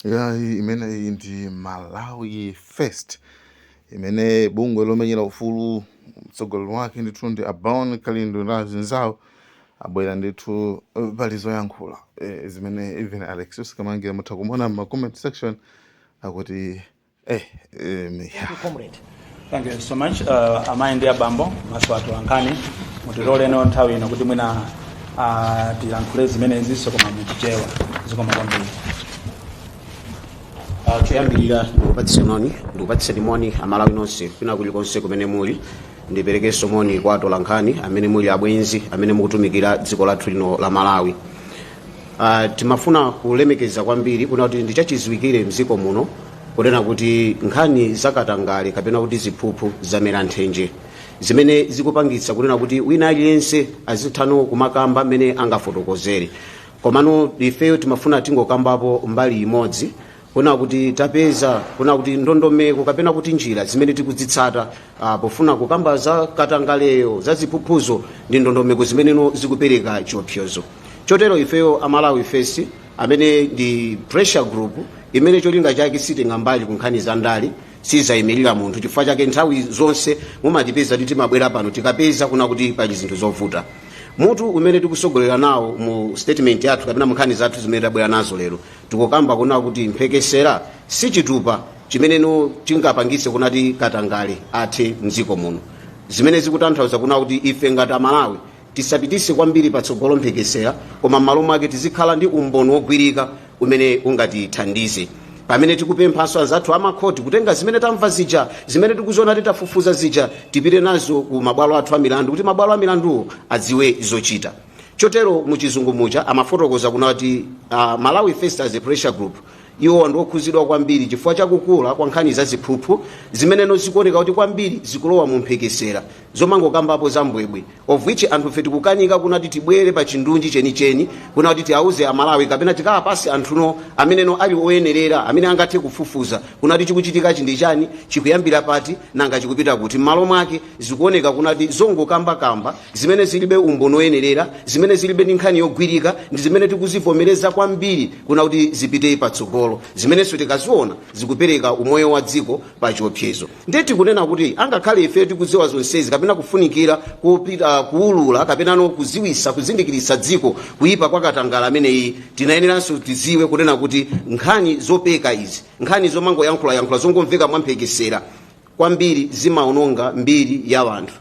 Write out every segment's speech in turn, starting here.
Yayi, imeneyi ndi Malawi First, imene bungwe lomenyera ufulu, mtsogoleri wake ndithu ndi a Bon Kalindo ndi azinzawo, abwera ndithu pali zoyankhula zimene even Alexius Kamangira mutha kumuona ma comment section akuti yeah. You, comrade. Thank you so much. Amayi ndi abambo, maso atolankhani, mutiloleno nthawi ino kuti mwina tilankhule zimenezi koma muchichewa. Zikomo kwambiri. Choyambirira ndikupatseni moni Amalawi nonse kwina kulikonse kumene muli. Ndiperekenso moni kwa atolankhani amene muli abwenzi amene mukutumikira dziko lathu lino la Malawi. Timafuna kulemekeza kwambiri kuna kuti ndichachidziwikire mdziko muno kunena kuti nkhani zakatangale kapena kuti ziphuphu zamera nthenje, zimene zikupangitsa kunena kuti wina aliyense azithano kumakamba mmene angafotokozere. Komano ifeyo timafuna tingokambapo mbali imodzi, kuna kuti tapeza kuna kuti ndondomeko kapena kuti njira zimene tikudzitsata pofuna kukamba za katangaleyo, za ziphuphuzo, ndi ndondomeko zimeneno zikupereka chiopsezo. Chotero ifeyo Amalawi First, amene ndi pressure group imene cholinga chake sitenga mbali ku nkhani za ndale, sizayimirira munthu, chifukwa chake nthawi zonse mumatipeza kuti timabwera pano tikapeza kuna kuti pali zinthu zovuta. Mutu umene tikusogolera nawo mu statement yathu kapena mu nkhani zathu zimene tabwera nazo lero, tikukamba kuna kuti mphekesera si chitupa chimeneno chingapangise kunati katangale athe mdziko muno, zimene zikutanthauza kuna kuti ife ngati Amalawi tisapitise kwambiri patsogolo mphekesera, koma m'malo mwake tizikhala ndi umboni wogwirika umene ungatithandize, pamene tikupemphanso anzathu amakhoti kutenga zimene tamva zija, zimene tikuziona titafufuza zija, tipite nazo ku mabwalo athu a milandu kuti mabwalo a milanduwo adziwe zochita. Chotero muchizungu mucha amafotokoza kunati Malawi First as a pressure group, iwo ndi okhuzidwa kwambiri chifukwa chakukula kwa nkhani za ziphuphu zimeneno zikuoneka kuti kwambiri zikulowa mu mphekesera zomangokambapo za mbwebwe, of which anthu fe tikukanika kunati tibwere pa chindunji chenicheni kunati tiauze Amalawi kapena tikawapase anthuno ameneno ali oyenerera amene angathe kufufuza kunati chikuchitikachi ndi chani, chikuyambira pati, nanga chikupita kuti. M'malo mwake zikuoneka kunati zongokambakamba zimene zilibe umboni oyenerera, zimene zilibe ndi nkhani yogwirika, ndi zimene tikuzivomereza kwambiri kuna kuti zipite patsogolo, zimenenso tikaziona zikupereka umoyo wa dziko pa chiopsezo. Ndiye tikunena kuti angakhale ife tikudziwa zonsezi kapena kufunikira kupita kuulula kapenano kuziwisa, kuzindikiritsa dziko kuyipa kwa katangale ameneyi, tinayeneranso tiziwe kunena kuti nkhani zopeka izi, nkhani zomangoyankhulayankhula zongomveka mwamphekesera kwambiri, zimaononga mbiri ya anthu.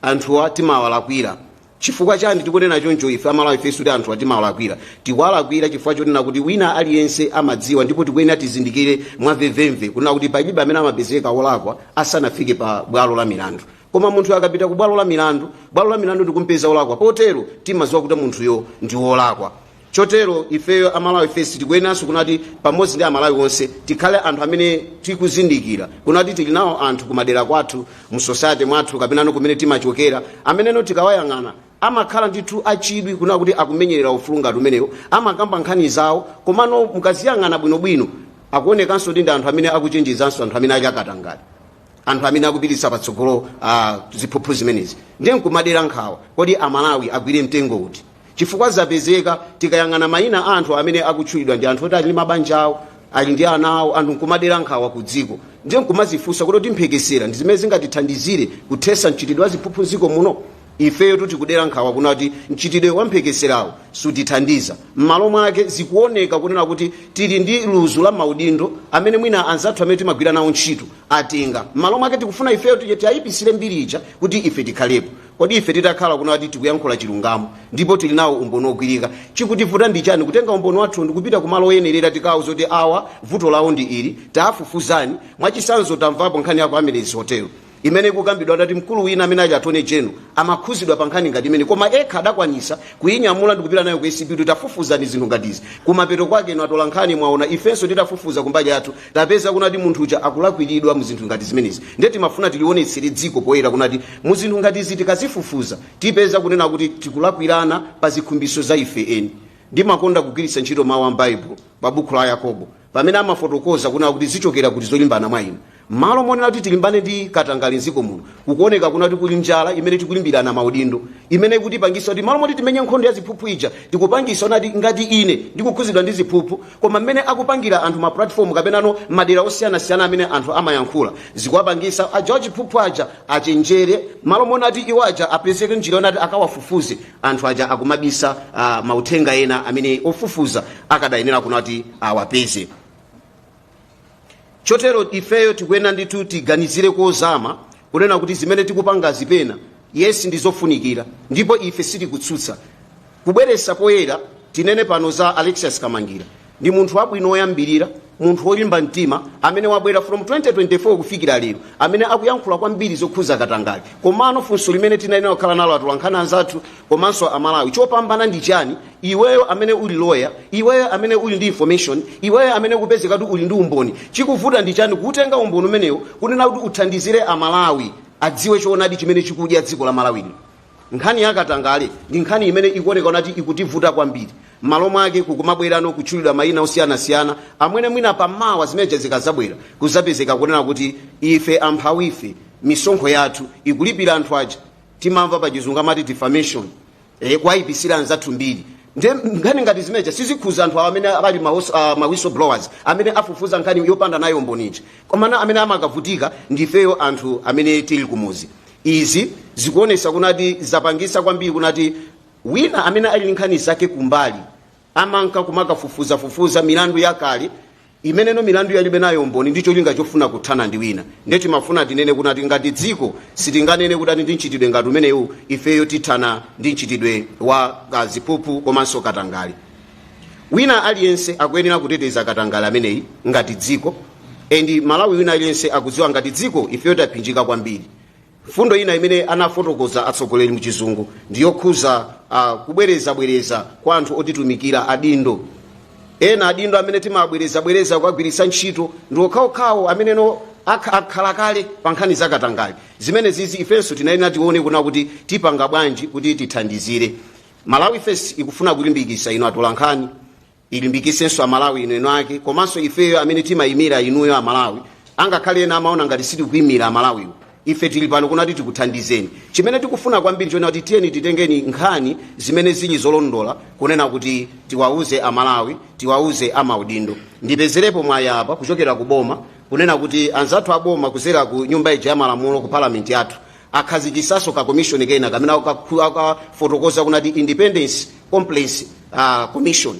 Anthuwa timawalakwira. Chifukwa chani tikunena choncho ife Amalawi First kuti anthuwa timawalakwira? Tikuwalakwira chifukwa chonena kuti wina aliyense amadziwa, ndipo tikuyenera tizindikire mwamvemvemve kunena kuti palibe amene amapezeka wolakwa asanafike pa bwalo la milandu. Koma munthu akapita ku bwalo la milandu, bwalo la milandu ndikumpeza wolakwa, potero timadziwa kuti munthuyo ndi wolakwa. Chotero ifeyo Amalawi First tikuyeneranso kunati pamodzi ndi Amalawi onse tikhale anthu amene tikuzindikira kunati tili nawo anthu kumadera kwathu, mu society mwathu kapenano kumene timachokera, ameneno tikawayang'ana amakhala ndithu achidwi kuna kuti akumenyerera ufulu ngati umenewo, amakamba nkhani zawo, komano mukaziyang'ana bwinobwino akuonekanso ndi anthu amene akuchenjezanso anthu amene ali akatangale, anthu amene akupititsa patsogolo ziphuphu zimenezi. Ndiye nkumadera nkhawa, kodi Amalawi agwire mtengo uti? Chifukwa zapezeka tikayang'ana mayina a anthu amene akutchulidwa ndi anthu oti ali ndi mabanja awo, ali ndi ana awo. Anthu nkumadera nkhawa ku dziko, ndiye nkumazifunsa kuti mphekesera ndi zimene zingatithandizire kuthesa mchitidwe wa ziphuphu mdziko muno? Ifeyo tikudera nkhawa kunati mchitidwe wa mphekeserawo sutithandiza. M'malo mwake zikuoneka kunena kuti tili ndi luzu la maudindo amene mwina anzathu amene timagwira nawo ntchito atenga. M'malo mwake tikufuna ifeyo tije tiayipisire mbiri ija kuti ife tikhalepo. Kodi ife titakhala kunati tikuyankhula chilungamo ndipo tili nawo umboni ogwirika, chikutivuta ndi chani kutenga umboni wathu ndikupita kumalo oyenerera, tikawuza kuti awa vuto lawo ndi ili, taafufuzani? Mwachisanzo, tamvapo nkhani yako Amaryllis Hotel imene ikukambidwa ndati mkulu wina amene ali attorney general amakhuzidwa pa nkhani ngati imene, koma ekha adakwanisa kuyinyamula ndikupita nayo ku ACB kuti tafufuzani zinthu ngatizi. Kumapeto kwake ino atola nkhani mwaona, ifenso titafufuza kumbali yathu tapeza kunati munthu uja akulakwiridwa mu zinthu ngati zimenezi. Ndiye timafuna tilionetsere dziko poyera kunati mu zinthu ngati izi tikazifufuza tipeza kunena kuti tikulakwirana pa zikhumbiso za ife eni. Ndimakonda kugwiritsa ntchito mawu a Baibulo pa buku la Yakobo pamene amafotokoza kunena kuti zichokera kuti zolimbana mwa inu. Malo monena kuti tilimbane ndi katangale mdziko muno, kukuoneka kuna kuti kuli njala imene tikulimbirana maudindo, imene ikutipangisa kuti malo moti timenye nkhondo ya ziphuphu ija, tikupangisa nati ngati ine ndikukhuzidwa ndi ziphuphu, koma mmene akupangira anthu ma platform kapenano madera osiyanasiyana amene anthu amayankhula, zikuwapangisa aja achiphuphu aja achenjere. Malo monati iwo aja apezeke njira yonati akawafufuze anthu aja, akumabisa mauthenga ena amene ofufuza akadayenera kunati awapeze. Chotero ifeyo tikuyenera ndithu tiganizire kozama kunena kuti zimene tikupanga zipena, yes, ndi zofunikira, ndipo ife sitikutsutsa kubweresa poyera. Tinene pano za Alexius Kamangira, ndi munthu wabwino woyambirira, munthu wolimba mtima amene wabwera from 2024 kufikira lero, amene akuyankhula kwambiri zokhuza katangale. Komano funso limene tinayenera kukhala nalo, atolankhani anzathu komanso Amalawi, chopambana ndi chani? Iweyo amene uli lawyer, iweyo amene uli ndi information, iweyo amene kupezeka kuti uli ndi umboni, chikuvuta ndi chani kutenga umboni umenewo kunena kuti uthandizire Amalawi adziwe choonadi chimene chikudya dziko la Malawi lino? Nkhani yakatangale ndi nkhani imene ikuoneka nati ikutivuta kwambiri. M'malo mwake kukumabwerano kutchulidwa mayina osiyanasiyana amwene mwina pamawa zimeneja zikazabwera, kuzapezeka kunena kuti ife amphawife misonkho yathu ikulipira anthu aja. Timamva pa Chizungu amati defamation, kwayipisira anzathu mbiri. Nde nkhani ngati zimeneja sizikhuza anthu awa amene ali ma whistleblowers amene afufuza nkhani yopanda nayo mboniji, komana amene amakavutika ndifeyo anthu amene tili kumuzi. Izi zikuonesa kunati zapangisa kwambiri kunati wina amene ali ndi nkhani zake kumbali amanka kumakafufuzafufuza milandu yakale imeneno milandu yalibe nayo mboni, ndi cholinga chofuna kuthana ndi wina. Ndiye timafuna tinene kunati ngati dziko sitinganene kuti ndi mchitidwe ngati umenewu ifeyo tithana ndi mchitidwe wa ziphuphu komanso katangale. Wina aliyense akuyenera kuteteza katangale ameneyi ngati dziko, and Malawi wina aliyense akudziwa ngati dziko ifeyo taphinjika kwambiri. Fundo ina imene anafotokoza atsogoleri muchizungu ndiyokhuza kubwerezabwereza kwa anthu otitumikira, adindo ena. Adindo amene timabwerezabwereza kukagwiritsa ntchito ndi okhaokhawo ameneno akhala kale pa nkhani zakatangale. Zimene zizi ifenso tinayenera tione kuna kuti tipanga bwanji kuti tithandizire. Malawi First ikufuna kulimbikisa inu atolankhani, ilimbikisenso Amalawi inu eno ake, komanso ifeyo amene timayimira inuyo Amalawi. Angakhale ena amaona ngati sitikuyimira Amalawiwo, ife tili pano kunati tikuthandizeni. Chimene tikufuna kwambiri chona kuti tiyeni titengeni nkhani zimene zili zolondola kunena kuti tiwauze Amalawi, tiwauze amaudindo. Ndipezerepo mwayi apa kuchokera ku boma kunena kuti anzathu aboma kuzera ku nyumba ija ya malamulo, ku parliament yathu, akhazikisaso ka commission kena kamene akafotokoza kunati Independence Complaints Commission.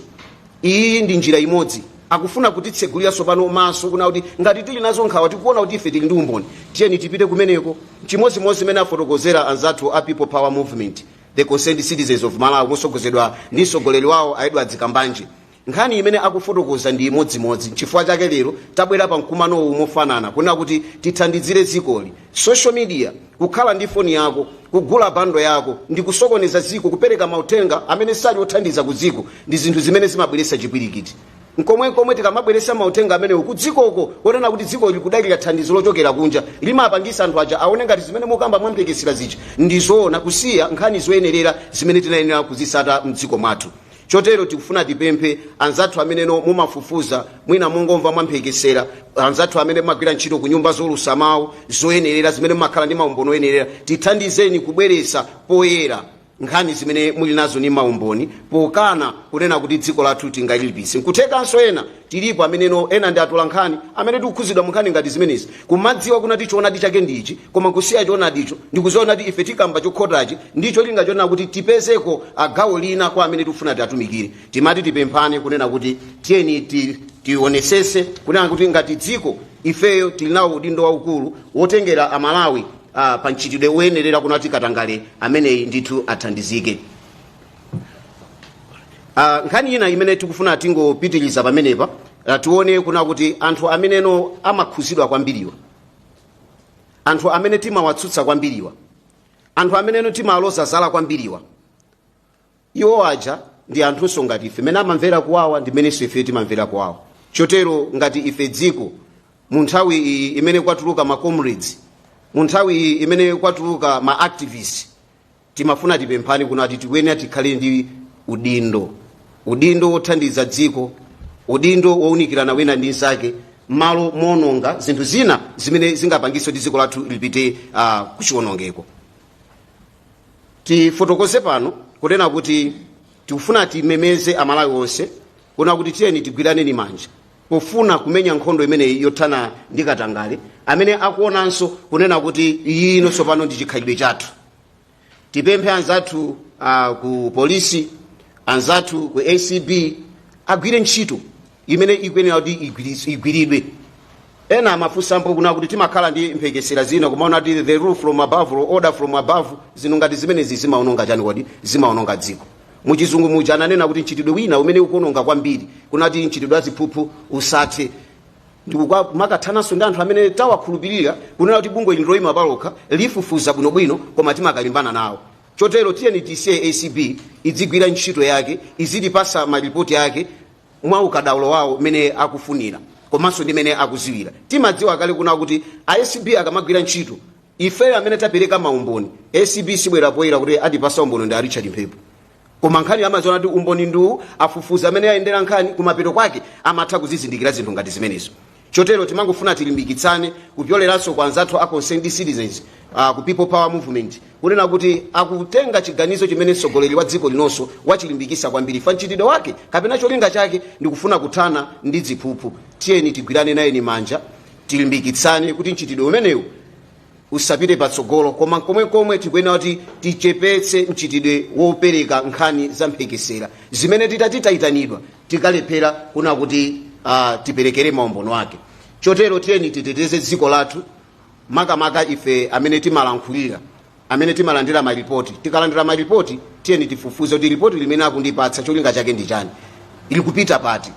Iyi ndi njira imodzi akufuna kutitsegulira pano maso kuna kuti ngati tili nazo nkhawa, tikuona kuti ife tili ndi umboni, tiyeni tipite kumeneko. Chimodzimodzi imene afotokozera anzathu a People Power Movement, the Concerned Citizens of Malawi, mosogozedwa ndi mtsogoleri wawo a Edward Kambanje, nkhani imene akufotokoza ndi imodzimodzi. Chifukwa chake lero tabwera pa mkumanowu mofanana kunena kuti tithandizire dzikoli. Social media, kukhala ndi foni yako, kugula bundle yako ndi kusokoneza dziko, kupereka mauthenga amene sali othandiza ku dziko, ndi zinthu zimene zimabweretsa chipwirikiti. Nkomwe tikamabweretsa mauthenga amenewo ku dzikoko konena kuti dziko likudalira thandizo lochokera kunja, limapangisa anthu aja aone ngati zimene mukamba mwamphekesera zija ndizoona, kusiya nkhani zoyenerera zimene tinayenera kuzisata mdziko mwathu. Chotero tikufuna tipemphe anzathu ameneno mumafufuza, mwina mungomva mwamphekesera, anzathu amene mumagwira ntchito ku nyumba zolusa mawu zoyenerera, zimene mumakhala ndi maumboni oyenerera, tithandizeni kubweretsa poyera nkhani zimene muli nazo ndi maumboni, pokana kunena kuti dziko lathu tingalilipise. Nkuthekanso ena tilipo ameneno ena ndi atola nkhani amene tikukhuzidwa mu nkhani ngati zimenezi, kumadziwa kunati choonadi chake ndichi, koma kusiya choonadicho ndikuziona kuti ife tikamba chokhotachi ndicho linga chonena kuti tipezeko agawo lina kwa amene tikufuna tiatumikire. Timati tipemphane kunena kuti tiyeni tionesese kunena kuti ngati dziko ifeyo tili nawo udindo waukulu wotengera Amalawi pa mchitidwe woyenerera kunati katangale ameneyi ndithu athandizike. Nkhani ina imene tikufuna tingopitiliza pamenepa, tione kuna kuti anthu ameneno amakhuzidwa kwambiriwa, anthu amene timawatsutsa kwambiriwa, anthu ameneno timaloza zala kwambiriwa, iwo aja ndi anthunso ngati ife, mene amamvera kuwawa ndi mmenenso ife timamvera kuwawa. Chotero ngati ife dziko, mu nthawi iyi imene kwatuluka ma comrades, mu nthawi iyi imene kwatuluka ma activists, timafuna tipemphani kunati tikuyenera tikhale ndi udindo, udindo wothandiza dziko, udindo wowunikirana wina ndi nzake. Malo moononga zinthu zina zimene zingapangitse kuti dziko lathu lipite kuchiwonongeko. Tifotokoze pano kunena kuti tikufuna timemeze Amalawi onse kuna kuti tiyeni tigwiraneni manja pofuna kumenya nkhondo imeneyi yothana ndi katangale, amene akuonanso kunena kuti ino tsopano ndi chikhalidwe chathu. Tipemphe anzathu ku polisi, anzathu ku ACB, agwire ntchito imene ikuyenera kuti igwiridwe. Ena amafunsampo kuna kuti timakhala ndi mphekesera zina, kumaona kuti the rule from above or order from above. Zinthu ngati zimenezi zimaononga chani kodi? Zimaononga dziko. Muchizungu muja ananena kuti mchitidwe wina umene ukuononga kwambiri, kunati mchitidwe waziphuphu usathe, ndikumakathananso ndi anthu amene tawakhulupirira kunena kuti bungwe ili loyima palokha, lifufuza bwinobwino, koma timakalimbana nawo. Chotero tiyeni tisiye ACB idzigwira ntchito yake, izitipasa maripoti ake mwa ukadaulo wawo mene akufunira komanso ndi mene akuziwira. Timadziwa kale kuna kuti ACB akamagwira ntchito, ifeyo amene tapereka maumboni, ACB sibwera poyera kuti atipasa umboni ndi a Richard Mphepo, koma nkhani amaziona kuti umboni ndiwu, afufuza amene ayendera nkhani, kumapeto kwake amatha kuzizindikira zinthu ngati zimenezo. Chotero timangofuna tilimbikitsane kupyoleranso kwa anzathu a Concerned Citizens, ku People Power Movement, kunena kuti akutenga chiganizo chimene mtsogoleri wa dziko linonso wachilimbikitsa kwambiri. Fa mchitidwe wake kapena cholinga chake ndikufuna kuthana ndi ziphuphu. Tiyeni tigwirane naye manja, tilimbikitsane kuti mchitidwe umenewu usapite patsogolo, koma komwekomwe tikuyenera kuti tichepetse mchitidwe wopereka nkhani za mphekesera zimene titati tayitanidwa tikalephera kuna kuti tiperekere maumbono ake. Chotero tiyeni titeteze dziko lathu, makamaka ife amene timalankhulira, amene timalandira maripoti. Tikalandira maripoti, tiyeni tifufuze kuti ripoti limene akundipatsa cholinga chake ndi chani, likupita pati,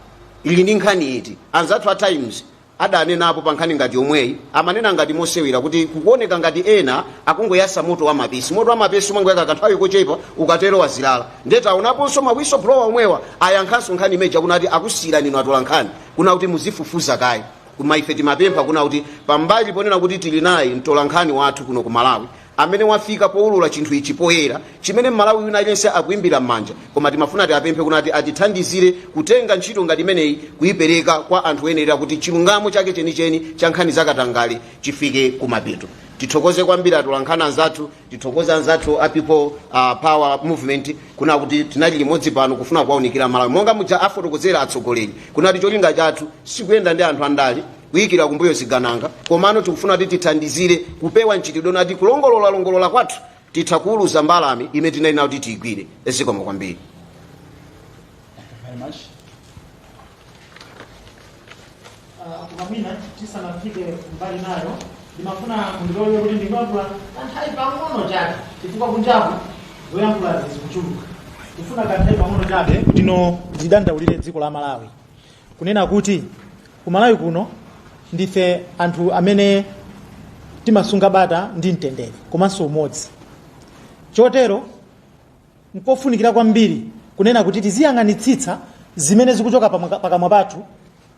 ili ndi nkhani iti. Anzathu a Times adanenapo pa nkhani ngati yomweyi, amanena ngati mosewera kuti kukuoneka ngati ena akungoyasa moto wa mapesi. Moto wa mapesi umangoyaka kanthawi kochepa, ukatero wazilala. Ndeta aonaponso ma whistleblower omwewa ayankhanso nkhani imeja kunati akusiyira nino atola nkhani kuna kuti muzifufuza kaye. Koma ife timapempha kuna kuti pambali ponena kuti tili naye mtola nkhani wathu kuno ku Malawi amene wafika powulula chinthu ichi poyera, chimene Mmalawi wina aliyense akuimbira m'manja, koma timafuna tiapemphe kunati atithandizire kutenga ntchito ngati imeneyi kuyipereka kwa anthu oyenera kuti chilungamo chake chenicheni cha nkhani zakatangale chifike kumapeto. Tithokoze kwambiri atolankhani anzathu, tithokoze anzathu a People Power Movement kuna kuti tinali limodzi pano kufuna kuwaunikira Malawi monga muja afotokozera atsogoleri kunati cholinga chathu sikuyenda ndi anthu andale kuyikira kumbuyo zigananga, komano tikufuna kuti tithandizire kupewa mchitidwe nati kulongolola longolola kwathu titha kuuluza mbalame imene tinali nayo kuti tiyigwire. Zikomo kwambiri. Thank you very much. Koma mwina tisanafike mbali nayo, ndimafuna mundilole kuti ndingoyankhula kanthawi pang'ono chabe, chifukwa kunjaku zoyankhula zikuchuluka. Kufuna kanthawi pang'ono chabe kuti no ndidandaulire dziko la Malawi, kunena kuti ku Malawi kuno ndife anthu amene timasunga bata ndi mtendere komanso umodzi. Chotero nkofunikira kwambiri kunena kuti tiziyang'anitsitsa zimene zikuchoka pakamwa pathu,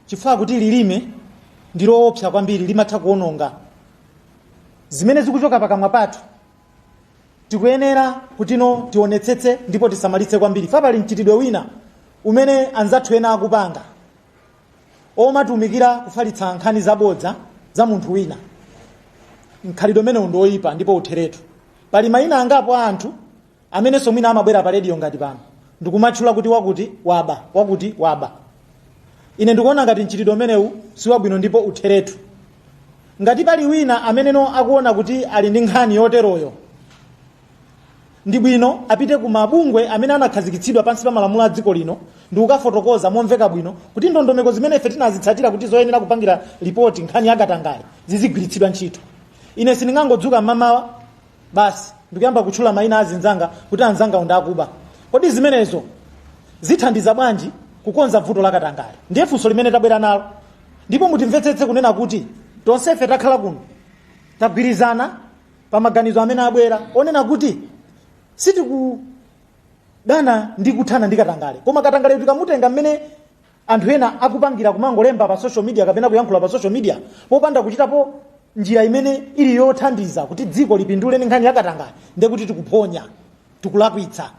chifukwa kuti lilime ndi loopsa kwambiri, limatha kuononga. Zimene zikuchoka pakamwa pathu tikuyenera kutino tionetsetse ndipo tisamalitse kwambiri. Fa pali mchitidwe wina umene anzathu ena akupanga omatumikira kufalitsa nkhani zabodza za munthu wina. Mkhalidwe umenewu ndi oyipa ndipo utheretu. Pali mayina angapo a anthu amenenso mwina amabwera pa rediyo ngati pano ndikumatchula kuti wakuti waba, wakuti waba. Ine ndikuona ngati mchitidwe umenewu si wabwino ndipo utheretu. Ngati pali wina ameneno akuona kuti ali ndi nkhani yoteroyo, ndi bwino apite ku mabungwe amene anakhazikitsidwa pansi pa malamulo a dziko lino ndi kukafotokoza momveka bwino kuti ndondomeko zimene ife tinazitsatira kuti zoyenera kupangira ripoti nkhani yakatangale zizigwiritsidwa ntchito. Ine sindingangodzuka mmamawa basi ndikuyamba kutchula mayina a azinzanga kuti anzangawo ndi akuba. Kodi zimenezo zithandiza bwanji kukonza vuto la katangale? Ndiye funso limene tabwera nalo. Ndipo mutimvetsetse kunena kuti tonsefe takhala kuno tagwirizana pa maganizo amene abwera onena kuti sitikudana ndi kuthana ndi katangale, koma katangale tikamutenga mmene anthu ena akupangira, kumangolemba pa social media kapena kuyankhula pa social media popanda kuchitapo njira imene ili yothandiza kuti dziko lipindule ndi nkhani ya katangale, ndiye kuti tikuphonya, tikulakwitsa.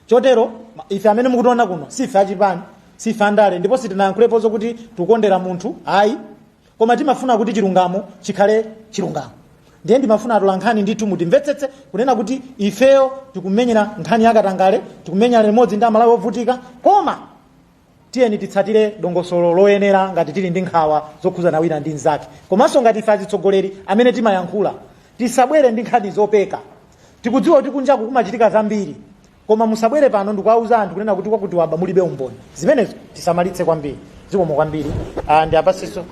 Chotero ife amene mukutiona kuno sife achipani, Sife andale ndipo sitinayankhulepo zokuti tikukondera munthu ayi, koma timafuna kuti chilungamo chikhale chilungamo. Ndiye ndimafuna atolankhani ndithu mutimvetsetse kunena kuti ifeyo tikumenyera nkhani yakatangale, tikumenyera limodzi ndi Amalawi ovutika, koma tiyeni titsatire dongosolo loyenera ngati tili ndi nkhawa zokhuzana wina ndi mnzake. Komanso ngati ife azitsogoleri amene timayankhula, tisabwere ndi nkhani zopeka. Tikudziwa kuti kunjaku kumachitika zambiri, koma musabwere pano ndikuwauza anthu kunena kuti kwakuti waba mulibe umboni. Zimenezo tisamalitse kwambiri. Zikomo kwambiri. Ndi apasenso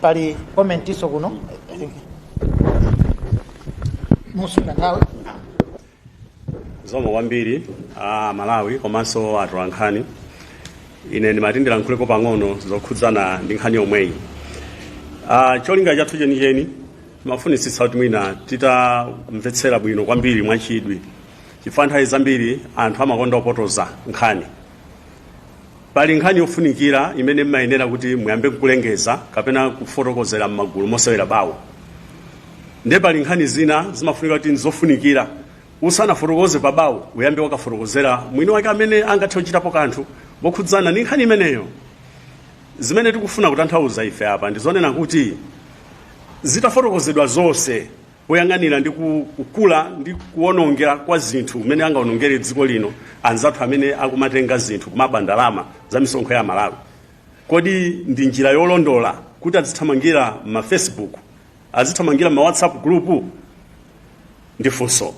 pali comment iso kuno. I think musunga nthawi. Zikomo kwambiri a Malawi komanso atolankhani. Ine ndimati ndilankhuleko pang'ono zokhudzana ndi nkhani yomweyi. Cholinga chathu chenicheni timafunitsitsa kuti mwina titamvetsera bwino kwambiri mwachidwi, chifukwa nthawi zambiri anthu amakonda kupotoza nkhani. Pali nkhani yofunikira imene mmayenera kuti muyambe kulengeza kapena kufotokozera m'magulu mosewera bawo, ndiye pali nkhani zina zimafunika kuti nzofunikira usanafotokoze pa bawo uyambe wakafotokozera mwini wake amene angathe kuchitapo kanthu pokhudzana ndi nkhani imeneyo. Zimene tikufuna kutanthauza ife apa ndi zonena kuti zitafotokozedwa zonse poyang'anira ndi kukula ndi kuwonongera kwa zinthu kumene angawonongere dziko lino anzathu amene akumatenga zinthu kumaba ndalama za misonkho ya Malawi, kodi ndi njira yolondola kuti azithamangira ma Facebook, azithamangira ma WhatsApp group? Ndi funso.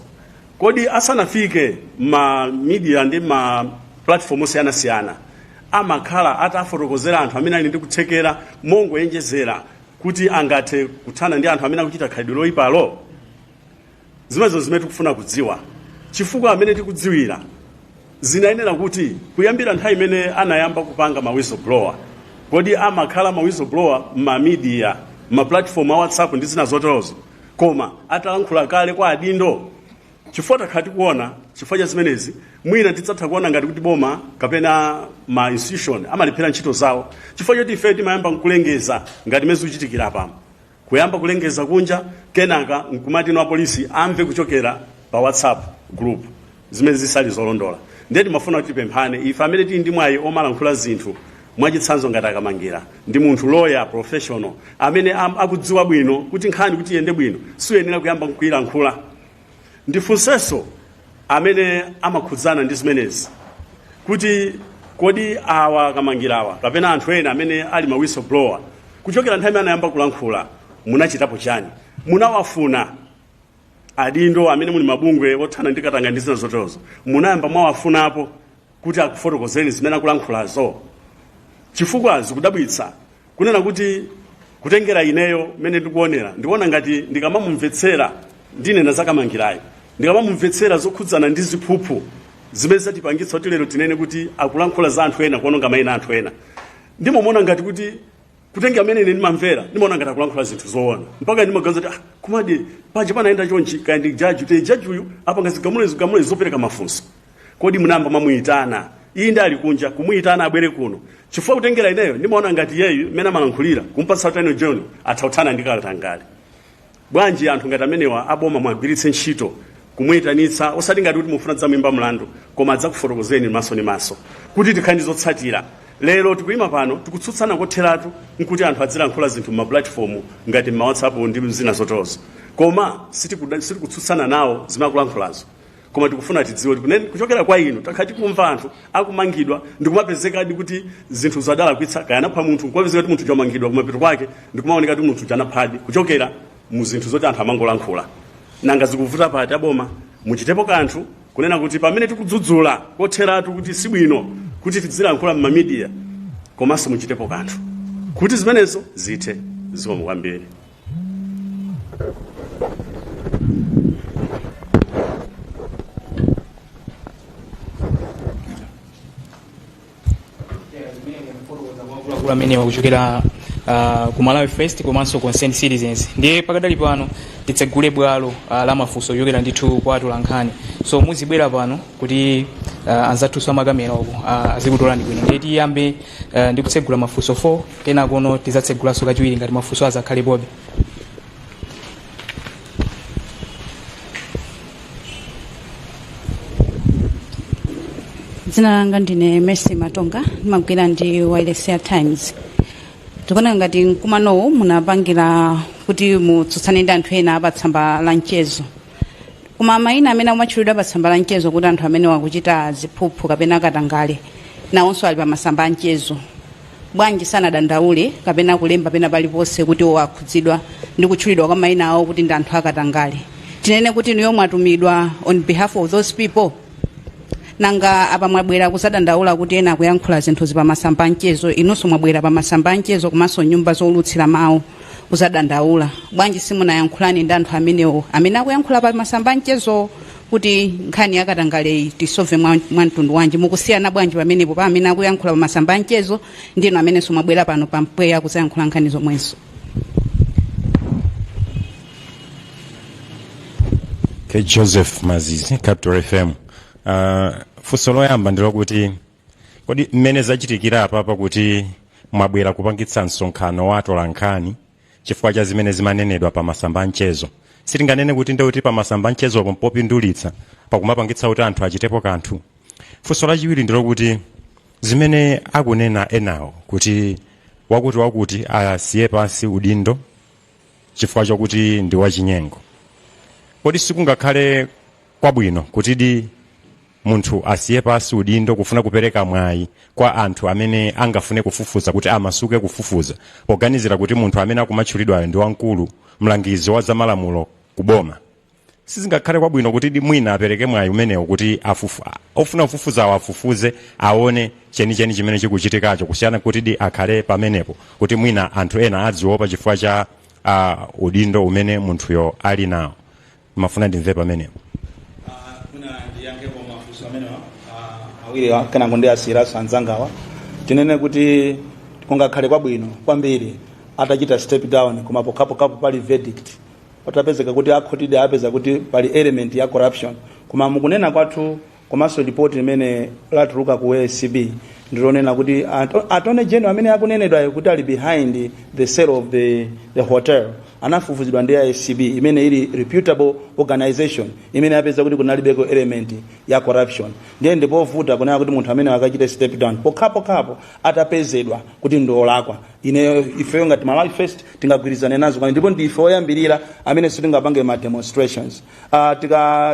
Kodi asanafike ma media ndi ma platform osiyanasiyana amakhala atafotokozera anthu amene ali ndi kuthekera mongoyenjezera kuti angathe kuthana ndi anthu amene akuchita khalidwe loyipalo? Zimenezo zimene tikufuna kudziwa, chifukwa amene tikudziwira zinayenera kuti kuyambira nthawi imene anayamba kupanga ma whistleblower, kodi amakhala ma whistleblower ma media, ma platform a WhatsApp ndi zina zoterozo, koma atalankhula kale kwa adindo? Chifukwa takhala tikuona, chifukwa cha zimenezi mwina tidzatha kuona ngati kuti boma kapena ma institution amalephera ntchito zawo, chifukwa choti ife timayamba nkulengeza ngati mmene zikuchitikira apamo, kuyamba kulengeza kunja, kenaka nkumati no apolisi amve kuchokera pa WhatsApp group, zimene zisali zolondola. Ndiye timafuna kuti tipemphane ife amene tili ndi mwayi omalankhula zinthu, mwachitsanzo ngati Akamangira ndi munthu lawyer professional amene akudziwa bwino kuti nkhani kuti iyende bwino siyenera kuyamba nkuyilankhula. Ndifunsenso amene amakhudzana ndi zimenezi kuti kodi awa Akamangirawa kapena anthu ena amene ali ma whistleblower kuchokera nthawi imene anayamba kulankhula munachitapo chani? Munawafuna adindo amene muli mabungwe othana ndi katangale ndi zina zoterozo, munayamba mwawafunapo kuti akufotokozeni zimene akulankhulazo? Chifukwa zikudabwitsa kunena kuti kutengera ineyo mmene ndikuonera, ndikuona ngati ndikamamumvetsera, ndinena za Kamangirayo, ndikamamumvetsera zokhudzana ndi ziphuphu zimene zatipangitsa kuti lero tinene kuti akulankhula za anthu ena kuononga mayina anthu ena, ndimamuona ngati kuti kutenga amene ine ndimamvera, ndimaona ngati akulankhula zinthu zoona, mpaka ndimaganiza kuti komadi paja panayenda chonchi, kaya ndi jaji, kuti jaji uyu apanga zigamulo zigamulo zopereka mafunso. Kodi munayamba mwamuyitana iye ndi ali kunja, kumuyitana abwere kuno? Chifukwa kutengera ineyo ndimaona ngati iyeyu mmene amalankhulira kumpatsa attorney general atha kuthana ndi katangale. Bwanji anthu ngati amenewa aboma mwagwiritse ntchito kumuyitanitsa, osati ngati kuti mufuna dzamuyimba mlandu, koma adzakufotokozeni maso ndi maso kuti tikhale ndi zotsatira. Lero tikuyima pano tikutsutsana kotheratu nkuti anthu adzilankhula zinthu m'ma platform ngati m'ma WhatsApp ndi zina zoterozo, koma sitikutsutsana nawo zimene akulankhulazo, koma tikufuna tidziwe kuti kuchokera kwa inu takhala tikumva anthu akumangidwa ndikumapezekadi kuti zinthu zadalakwitsa, kaya anapha munthu, nkumapezeka kuti munthu wamangidwa, kumapeto kwake ndikumaoneka kuti munthu anaphadi kuchokera mu zinthu zoti anthu amangolankhula. Nanga zikuvuta pati aboma muchitepo kanthu kunena kuti pamene tikudzudzula kotheratu kuti sibwino kuti tidzilankhula m'ma media, komanso muchitepo kanthu kuti zimenezo zithe. Zikomo kwambiri. Akuluakulu amenewa kuchokera ku Malawi First komanso Concerned Citizens. Ndiye pakadali pano titsegule bwalo la mafunso kuchokera ndithu kwa atolankhani. So muzibwera pano kuti anzathunso amakamera uku azikutolani bwino. Ndiye tiyambe ndi kutsegula mafunso 4, kenakono tidzatsegulanso kachiwiri ngati mafunso azakhalepobe. Dzina langa ndine Mercy Matonga, ndimagwira ndi wireless ya Times. Tikuona ngati mkumanowu munapangira kuti mutsutsane ndi anthu ena pa tsamba la mchezo, koma mayina amene amatchulidwa pa tsamba la mchezo kuti anthu amene wakuchita ziphuphu kapena katangale nawonso ali pa masamba a mchezo. Bwanji sanadandaule kapena kulemba pena paliponse kuti akhudzidwa ndi kutchulidwa kwa mayina awo kuti ndi anthu akatangale? Tinene kuti inuyo mwatumidwa on behalf of those people? Nanga apa mwabwera kuzadandaula kuti ena akuyankhula zinthuzi pa masamba a mchezo, inunso mwabwera pa masamba a mchezo komanso nyumba zowulutsira mawu kuzadandaula. Bwanji simunayankhulani ndi anthu amenewo amene akuyankhula pa masamba a mchezo kuti nkhani yakatangaleyi tisolve mwa mtundu wanji? Mukusiyana bwanji pamenepo pa amene akuyankhula pa masamba a mchezo ndinu amenenso mwabwera pano pa mpweya kuzayankhula nkhani zomwezo? Okay, Joseph Mazizi, Capital FM. Funso loyamba ndilokuti kodi mmene zachitikira apapa kuti mwabwera kupangitsa msonkhano wa atolankhani chifukwa cha zimene zimanenedwa pa masamba a mchezo, sitinganene kuti ndekuti pa masamba a mchezopo mpopindulitsa pakumapangitsa kuti anthu achitepo kanthu? Funso lachiwiri ndilokuti zimene akunena enawo kuti wakuti wakuti asiye pansi udindo chifukwa chokuti ndi wachinyengo, kodi sikungakhale kwabwino kutidi munthu asiye pansi udindo kufuna kupereka mwayi kwa anthu amene angafune kufufuza kuti amasuke kufufuza, poganizira kuti munthu amene akumatchulidwayo ndi wamkulu mlangizi wa zamalamulo kuboma? Sizingakhale kwabwino kuti mwina apereke mwayi umenewo kuti ofuna kufufuzawo afufuze, aone chenicheni chimene chikuchitikacho, kusiyana kuti di akhale pamenepo kuti mwina anthu ena adziopa chifukwa cha udindo umene munthuyo ali nawo? Mafuna ndimve pamenepo. Mwina ndiyankhepo mafunso amenewa awiri, kenako ndi asiyiraso anzangawa. Tinene kuti kungakhale kwabwino kwambiri atachita step down, koma pokhapokhapo pali verdict, patapezeka kuti akhotide apeza kuti pali element ya corruption. Koma mukunena kwathu komanso ripoti limene latuluka ku ACB ndilonena kuti attorney general amene akunenedwayo kuti ali behind the sale of the hotel anafufuzidwa ndi ACB, imene ili reputable organization, imene apeza kuti kunalibeko element ya corruption. Ndiye ndipovuta kunena kuti munthu amene akachite step down pokhapokhapo atapezedwa kuti ndi olakwa. Ine, ifeyo ngati Malawi First tingagwirizane nazo kwani, ndipo ndife oyambirira amene sitingapange ma demonstrations.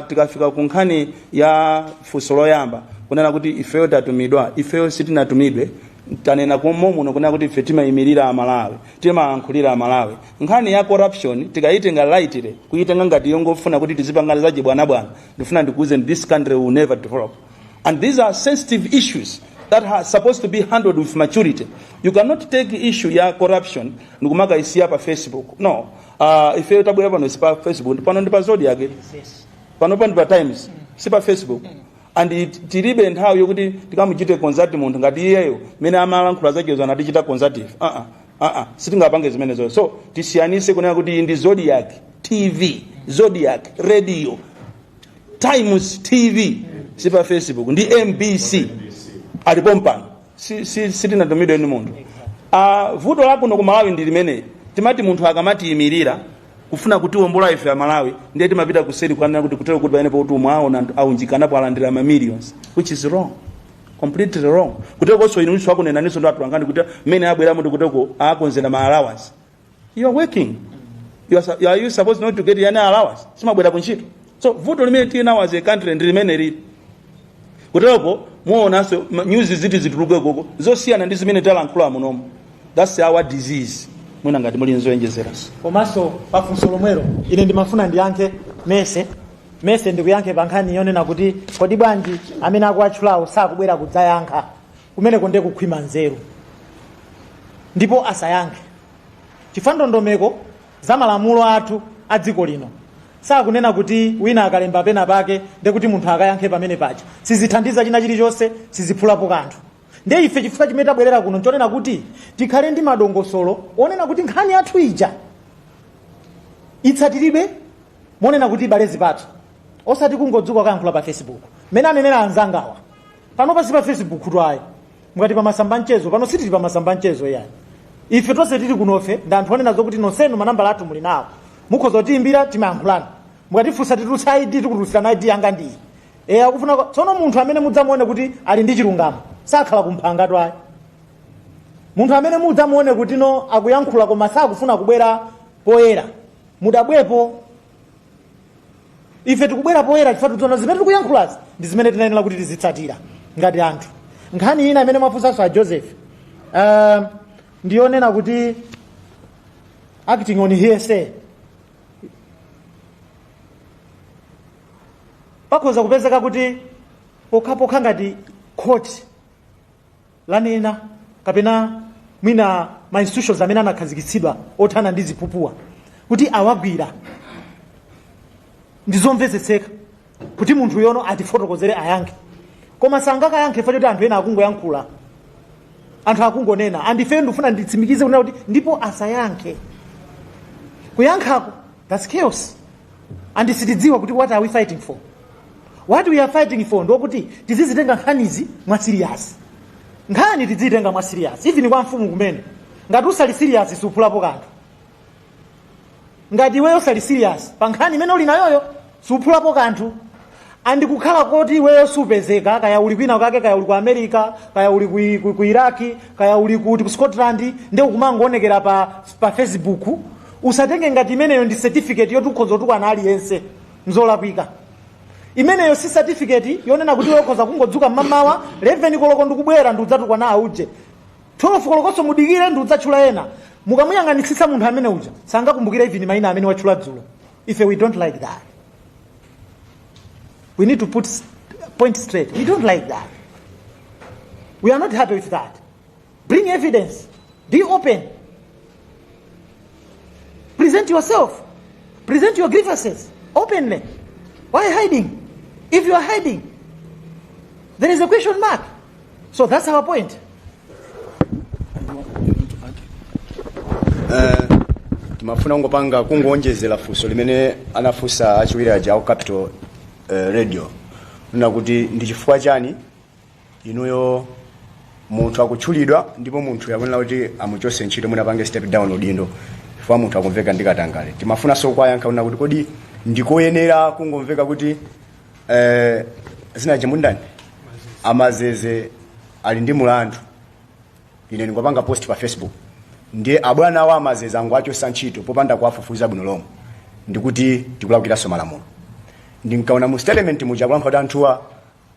Tikafika ku nkhani ya funso loyamba, kunena kuti ifeyo tatumidwa, ifeyo sitinatumidwe. Tanena muno kunena kuti ife timayimirira Amalawi, timayankhulira Amalawi. Nkhani ya corruption tikayitenga lightly, kuyitenga ngati yongofuna kuti tizipangana zachibwanabwana, ndifuna ndikuwuzeni, this country will never develop. And these are sensitive issues that are supposed to be handled with maturity. You cannot take issue ya corruption ndikumakaisiya pa Facebook. No. Ifeyo tabwera pano si pa Facebook, pano ndi pa Zodiak, pano ndi pa Times, si pa Facebook. And tilibe nthawi yokuti tikamuchite consult munthu ngati iyeyo mene amalankhula zakezo anatichita consultative. Sitingapange zimenezo. So tisiyanise kunena kuti iyi ndi Zodiak TV, Zodiak Radio, Times TV, si pa Facebook, ndi MBC alipo mpano. Sitinatumidwe ni munthu. Vuto lakuno ku Malawi ndi limene timati munthu akamatiyimirira kufuna kutiwombola ife Amalawi, ndiye timapita kuseri kukanena kuti kutero kuti pamenepo kuti mwaona anthu aunjikanapo alandira ma millions, which is wrong, completely wrong. Kutero konso inu nso akunena ndi atolankhani kuti mmene abweramo ndi kuteko akonzera ma allowance. You are working, you are you supposed not to get any allowance? Simabwera kuntchito. So vuto limene tili nawo as a country ndi limene lili kuteroko. Muonanso news ziti zituluke koko zosiyana ndi zimene talankhula munomo. That's our disease. Mwina ngati muli nzoyenjezeranso. Komanso pafunso lomwelo ine ndimafuna ndiyankhe mese mese ndikuyankhe pa nkhani yonena kuti kodi bwanji amene akuatchulawo sakubwera kudzayankha. Kumeneko ndiye kukhwima nzeru, ndipo asayankhe chifukwa ndondomeko za malamulo athu a dziko lino sakunena kuti wina akalemba pena pake ndekuti munthu akayankhe pamene paja. Sizithandiza china chilichonse, siziphulapo kanthu. Ndiye ife chifukwa chimene tabwerera kuno nchonena kuti tikhale ndi madongosolo onena kuti nkhani yathu ija itsatiridwe monena kuti ibale zipatso, osati kungodzuka kayankhula pa Facebook mmene anenera anzangawa. Pano pasi pa Facebook tu ayi, mukati pa masamba mchezo, pano sitili pa masamba mchezo yayi. Ife tonse tili kunofe ndi anthu onena zokuti nonsenu manambala athu muli nawo, mukhoza kutiyimbira, timayankhulana. Mukatifunsa titulutsa ID, tikutulutsirana ID yanga ndiyi. E, akufuna. Tsono munthu amene mudzamuone kuti ali ndi chilungamo sakhala kumphanga twayi. Munthu amene mudzamuone kuti no, akuyankhula koma sakufuna kubwera poyera, mudabwepo. Ife tikubwera poyera chifukwa tikudziona zimene tikuyankhulazi ndi zimene tinayenera kuti tizitsatira ngati anthu. Nkhani ina imene mwafunsanso a Joseph, ndiyonena kuti acting on hearsay, pakhoza kupezeka kuti pokhapokha ngati court lanena kapena mwina ma institutions amene anakhazikitsidwa othana ndi ziphuphuwa kuti awagwira, ndizomvetsetseka kuti munthu yono atifotokozere, ayankhe. Koma sangakayankhe chifukwa choti anthu ena akungoyankhula, anthu akungonena. And ife ndifuna nditsimikize kunena kuti ndipo asayankhe. Kuyankhako, that's chaos, and sitidziwa kuti what are we fighting for. What we are fighting for ndokuti tizizitenga nkhanizi mwa serious. Nkhani tizitenga mwa serious, even kwa mfumu kumene. Ngati usali serious, suphulapo kanthu. Ngati iweyo usali serious pa nkhani imene uli nayoyo, suphulapo kanthu. And kukhala koti iweyo supezeka, kaya uli kwina kake, kaya uli ku America, kaya uli ku Iraki, kaya uli kuti ku Scotland, nde ukumangoonekera pa Facebook, usatenge ngati imeneyo ndi certificate yoti ukhoza kutukwana aliyense. Mzolakwika. Imeneyo si certificate yonena kuti iwe ukhoza kungodzuka mmamawa 11 koloko ndikubwera ndiudzatukwana auje, 12 kolokonso mudikire ndiudzatchula ena. Mukamuyang'anitsitsa munthu amene uja, sangakumbukire even mayina amene watchula dzulo. Ife we don't like that. We need to put point straight. We don't like that. We are not happy with that. Bring evidence, be open, present yourself, present your grievances openly. Why hiding? If you are hiding, there is a question mark. So that's our point. Timafuna kungopanga, kungoonjezera funso limene anafunsa achiwiri aja aku Capital Radio, nena kuti ndi chifukwa chani inuyo munthu akutchulidwa ndipo munthu yakunena kuti amuchose ntchito, mwina apange step down udindo chifukwa munthu akumveka ndi katangale. Timafunanso kuwayankha kunena kuti kodi ndikoyenera kungomveka kuti zina mundani amazeze ali ndi mulandu, ine ndingopanga post pa Facebook, ndiye abwana awo amazeze angoachosa ntchito popanda kuwafufuza bwino lomwe, ndikuti tikulakwiranso malamulo? Ndinkaona mu statement muja kulankhula kuti anthuwa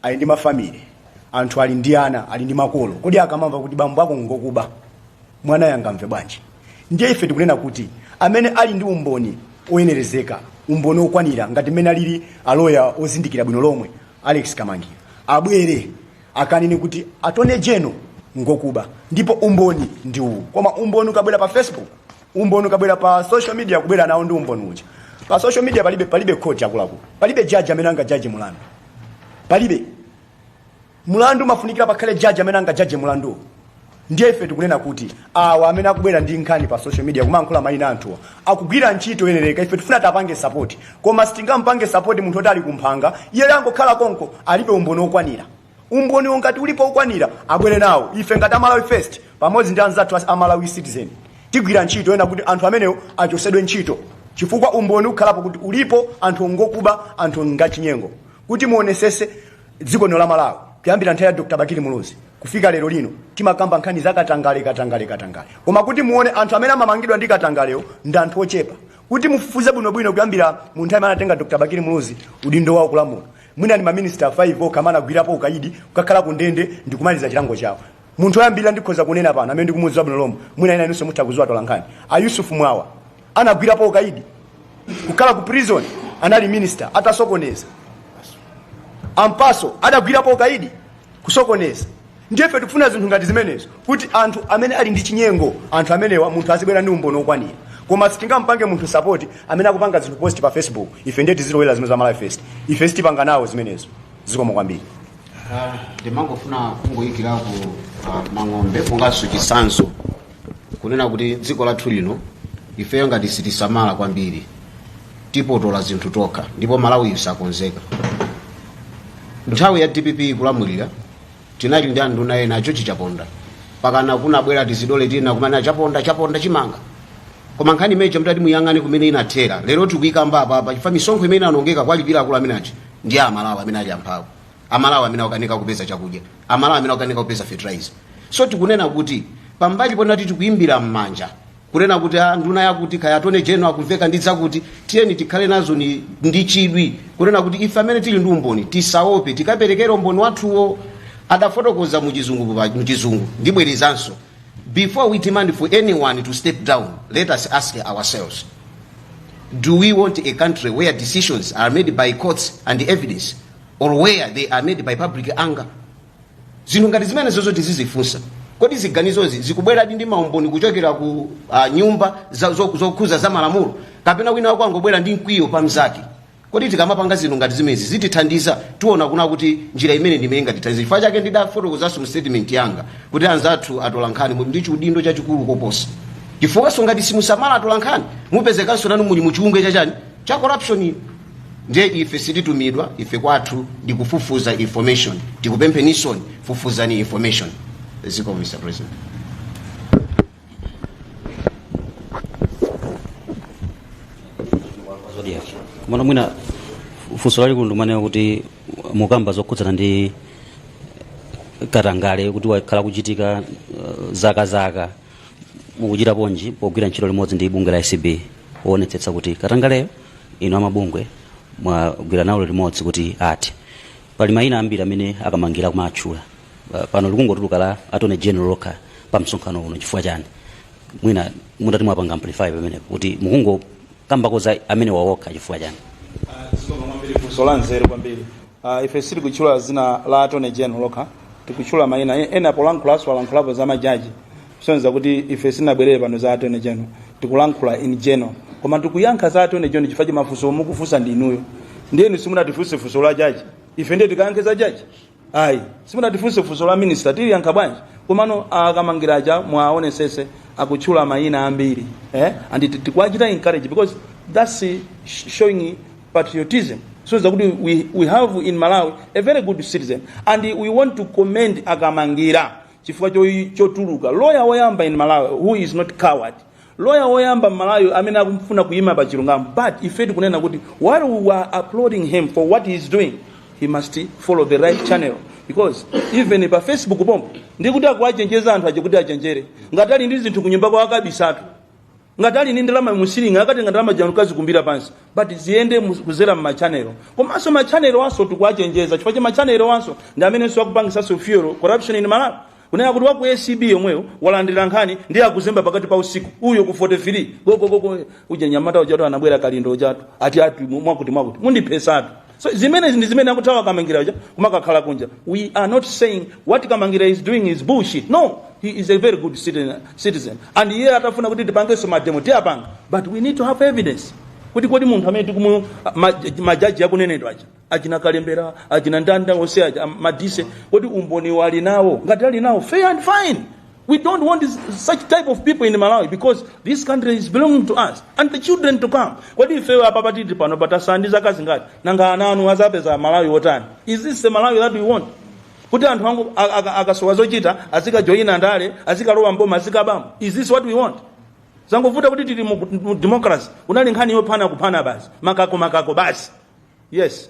ali ndi mafamily, anthu ali ndi ana, ali ndi makolo. Kodi akamamva kuti bambo ako ngokuba, mwana angamve bwanji? Ndiye ife tikunena kuti amene ali ndi umboni oyenerezeka, umboni okwanira, ngati mmene alili aloya ozindikira bwino lomwe Alex Kamangira, abwere akanene kuti Attorney General ngokuba ndipo umboni ndi uwu. Koma umboni ukabwera pa Facebook, umboni ukabwera pa social media, kubwera nawo ndi umboni uja pa social media, palibe court, akuluakulu, palibe judge amene angajaje mulandu. Palibe mulandu umafunikira pakhale judge amene angajaje mulanduwo. Ndiye ife tikunena kuti awa amene akubwera ndi nkhani pa social media kumayankhula mayina anthuwa akugwira ntchito yoyenereka. Ife tifuna tapange support, koma sitingampange support munthu oti ali kumphanga, iye angokhala konko, alibe umboni okwanira. Umboni ngati ulipo okwanira, abwere nawo. Ife ngati Amalawi First pamodzi ndi anzathu Amalawi Citizen tigwira ntchito ena kuti anthu amenewo achosedwe ntchito, chifukwa umboni ukhalapo kuti ulipo, anthu ngokuba, anthu ngachinyengo. Kuti muonesese, dziko lino la Malawi kuyambira nthawi ya Dr Bakili Muluzi kufika lero lino timakamba nkhani za katangale, katangale, katangale, koma kuti muone anthu amene amamangidwa ndi katangalewo ndi anthu ochepa. Kuti mufufuze bwinobwino, kuyambira mu nthawi imene anatenga Dr Bakili Muluzi udindo wawo kulamula, mwina ni maminista 5 okha amene anagwirapo ukaidi, kukakhala ku ndende ndi kumaliza chilango chawo. Munthu woyambirira ndikhoza kunena pano amene ndikumudziwa bwino lomwe, mwina ina inunso mutha kudziwa tolankhani, a Yusuf Mwawa, anagwirapo ukaidi, kukhala ku prison, anali minister atasokoneza. Ampaso adagwirapo ukaidi kusokoneza. Ndiye ife tikufuna zinthu ngati zimenezo, kuti anthu amene ali ndi chinyengo, anthu amenewa munthu azibwera ndi umboni okwanira. Koma sitingampange munthu support amene akupanga zinthu post pa Facebook. Ife ndiye tizilowera zimene za Malawi First, ife sitipanga nawo zimenezo. Zikomo kwambiri. Ndimangofuna kungoyikirako mang'ombe monganso chitsanzo, kunena kuti dziko lathu lino ifeyo ngati sitisamala kwambiri tipotola zinthu tokha, ndipo Malawi sakonzeka. Nthawi ya DPP kulamulira tinali ndi anduna ena, achochi Chaponda, pakana kunabwera tizidole tina kumene Chaponda, Chaponda chimanga. Koma nkhani imeneja mutati muyang'ane kumene inathera, lero tikuyikamba apapa chifukwa misonkho imene inanongeka kwalipira akulu amene achi. Ndi Amalawi amene ali amphawi, Amalawi amene akukanika kupeza chakudya, Amalawi amene akukanika kupeza fertilizer. So tikunena kuti pambali ponati tikuimbira m'manja kunena kuti nduna yakuti kaya attorney general akumveka ndi zakuti, tiyeni tikhale nazo ndi chidwi kunena kuti ife amene tili ndi umboni tisaope, tikaperekere umboni wathuwo. Adafotokoza muchizungu, muchizungu ndibwerezanso: before we demand for anyone to step down, let us ask ourselves, do we want a country where decisions are made by courts and evidence or where they are made by public anger? Zinthu ngati zimene zozo tizizifunsa: kodi ziganizozi zikubweradi ndi maumboni kuchokera ku nyumba zokhuza za malamulo, kapena wina wako angobwera ndi mkwiyo pa mzake? Kodi tikamapanga zinthu ngati zimenezi zitithandiza? Tiona kuna kuti njira imene ndimene ingatithandize. Chifukwa chake ndidafotokozanso mu statement yanga kuti anzathu atolankhani muli ndi chiudindo chachikulu koposa, chifukwanso ngati simusamala atolankhani, mupezekanso nanu muli muchiungwe chachani, cha corruption. Ndiye ife sititumidwa, ife kwathu ndikufufuza information. Tikupemphenisoni, fufuzani information. Zikomo, Mr President. Zodiak. Komano mwina funso lalikulu ndimanena kuti mukamba zokhudzana ndi katangale kuti wakhala kuchitika zaka zaka, mukuchita ponji pogwira ntchito limodzi ndi bungwe la ACB kuonetsetsa kuti katangaleyo inu amabungwe mwagwira nawo limodzi kuti ati pali mayina ambiri amene akamangira kumatchula? Pano likungotuluka la attorney general lokha pa msonkhano uno, chifukwa chani? Mwina mutati mwapanga amplify pamenepo kuti mukungokambako za amene wawokha, chifukwa chani? Zikomo kwambiri, funso la nzeru kwambiri. Ife sitikutchula zina la attorney general lokha, tikutchula mayina ena. Polankhulaso alankhulapo za majaji, kusonyeza kuti ife sitinabwerere pano za attorney general, tikulankhula in general. Koma tikuyankha za attorney general chifukwa cha mafunso mukufunsa ndi inuyo. Ndiyeni simunatifunse funso la jaji, ife ndiye tikayankhe za jaji? Ayi. Simunatifunse funso la minister, tiliyankha bwanji? Komano akamangiraja mwaonesese akutchula mayina ambiri, eh? And tikuwachita encourage because that's showing patriotism, so that we have in Malawi a very good citizen, and we want to commend Akamangira chifukwa chotuluka lawyer woyamba in Malawi who is not coward, lawyer woyamba Malawi amene akumfuna kuyima pa chilungamo. But ife tikunena kuti while we were applauding him for what he is doing, he must follow the right channel, because even pa Facebook pompo ndikuti akuwachenjeza anthu aje kuti achenjere. Ngati ali ndi zinthu kunyumba kwa akabisatu, ngati ali ndi ndalama musilingi, akatenga ndalama janu kazikumbira pansi, but ziyende kuzera mma channel. Komanso ma channel wanso tikuwachenjeza chifukwa cha ma channel wanso ndi amenenso akupangisanso fuel corruption in Malawi, kunena kuti waku ACB yomweyo walandira nkhani ndi akuzemba pakati pa usiku uyo ku 43 gogogogo uja nyamata ujatu anabwera Kalindo ujatu ati mwakuti mwakuti mundiphesatu. So zimene ndi zimene akuthawa Kamangira uja kumakakhala kunja. We are not saying what Kamangira is doing is bullshit. No, he is a very good citizen, and iye atafuna kuti tipangenso ma demo tiyapanga, but we need to have evidence kuti kodi munthu amene tikumu majaji akunenedwa aja, achina Kalembera, achina ndanda onse aja, Madise, kodi umboni wali nawo? Ngati ali nawo, fair and fine. We don't want such type of people in Malawi because this country is belonging to us and the children to come. Kodi ifeyo apa patiti pano patasandi zaka zingati? Nanga ana anu azapeza Malawi wotani? Is this the Malawi that we want? Kuti anthu angu akasowa zochita azikajoyina ndale, azikalowa mboma, azikabamo. Is this what we want? Zangovuta kuti tili mu democracy. Unali nkhani yophana kuphana basi. Makako makako basi. Yes.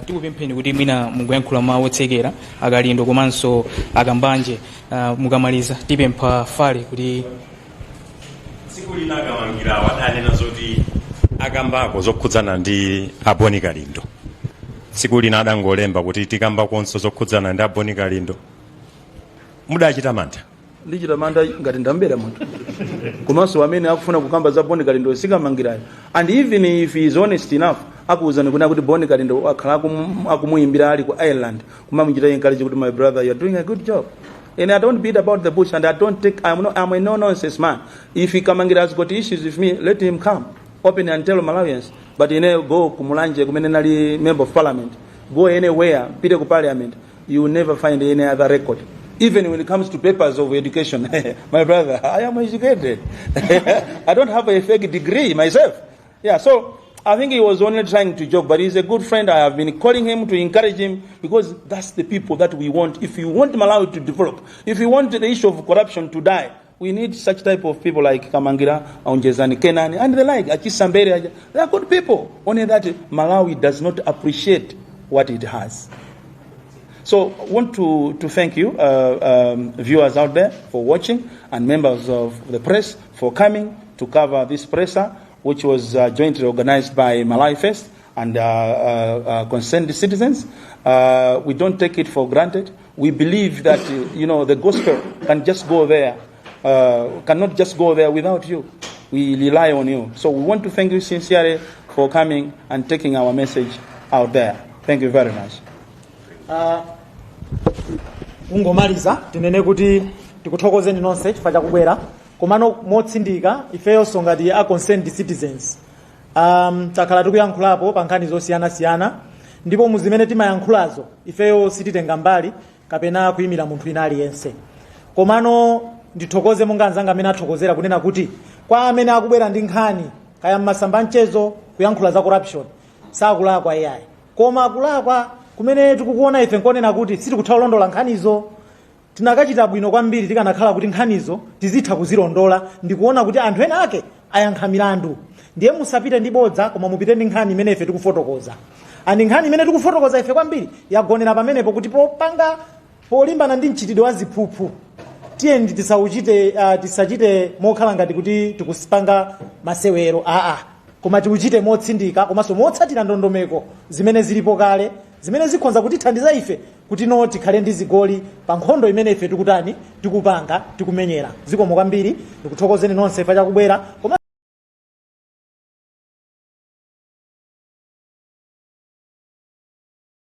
Tikupempheni kuti mwina mungoyankhula mawu otsekera, Akalindo komanso Akambanje. Mukamaliza tipempha Fale kuti Tsiku lina Akamangira adanena zoti akambako zokhudzana ndi Aboni Kalindo. Tsiku lina adangolemba kuti tikambakonso zokhudzana ndi Aboni Kalindo. Mudachita mantha? Ndichita mantha ngati ndambera munthu? Komanso amene akufuna kukamba za Boni Kalindo sikamangirayo, and even if he is honest enough, akuwuzani kuna kuti Boni Kalindo akhala akumuyimbira ali ku Ireland, kumamuchita encourage kuti, "My brother, you are doing a good job." And I don't beat about the bush and I don't take I'm, not, I'm a no nonsense man. If Kamangira has got issues with me, let him come open and tell Malawians. But ine go kumulanje kumene nali member of parliament, go anywhere, pite ku parliament, you will never find any other record. Even when it comes to papers of education, my brother, I am educated. I don't have a fake degree myself. Yeah, so I think he was only trying to joke, but he's a good friend. I have been calling him to encourage him because that's the people that we want. If you want Malawi to develop, if you want the issue of corruption to die, We need such type of people like Kamangira, Onjezani Kenani, and the like. Achisambere aja. They are good people. Only that Malawi does not appreciate what it has. So I want to thank you, viewers out there, for watching, and members of the press for coming to cover this presser, which was jointly organized by Malawi First and Concerned Citizens. We don't take it for granted. We believe that the gospel can just go there, cannot just go there without you. We rely on you. So we want to thank you sincerely for coming and taking our message out there. Thank you very much. Kungomaliza, tinene kuti tikuthokozeni nonse chifukwa chakubwera, komano motsindika ifeyonso ngati a Concerned Citizens, takhala tikuyankhulapo pa nkhani zosiyanasiyana, ndipo muzimene timayankhulazo ifeyo sititenga mbali kapena kuyimira munthu wina aliyense. Komano ndithokoze monga anzanga amene athokozera, kunena kuti kwa amene akubwera ndi nkhani kaya mmasamba mchezo kuyankhula za corruption, sakulakwa iyayi. Koma kulakwa kumene tikukuona ife nkonena kuti sitikutha kulondola nkhanizo. Tinakachita bwino kwambiri tikanakhala kuti nkhanizo tizitha kuzilondola ndikuona kuti anthu ena ake ayankha milandu. Ndiye musapite ndi bodza, koma mupite ndi nkhani imene ife tikufotokoza. And nkhani imene tikufotokoza ife kwambiri yagonera pamenepo, kuti popanga polimbana ndi mchitidwe wa ziphuphu, tiyeni tisauchite, tisachite mokhala ngati kuti tikusipanga masewero, aa, koma tiuchite motsindika komanso motsatira ndondomeko zimene zilipo kale, zimene zikhonza kutithandiza ife kuti no tikhale ndi zigoli pa nkhondo imene ife tikutani, tikupanga, tikumenyera. Zikomo kwambiri, ndikuthokozeni nonse chifukwa chakubwera koma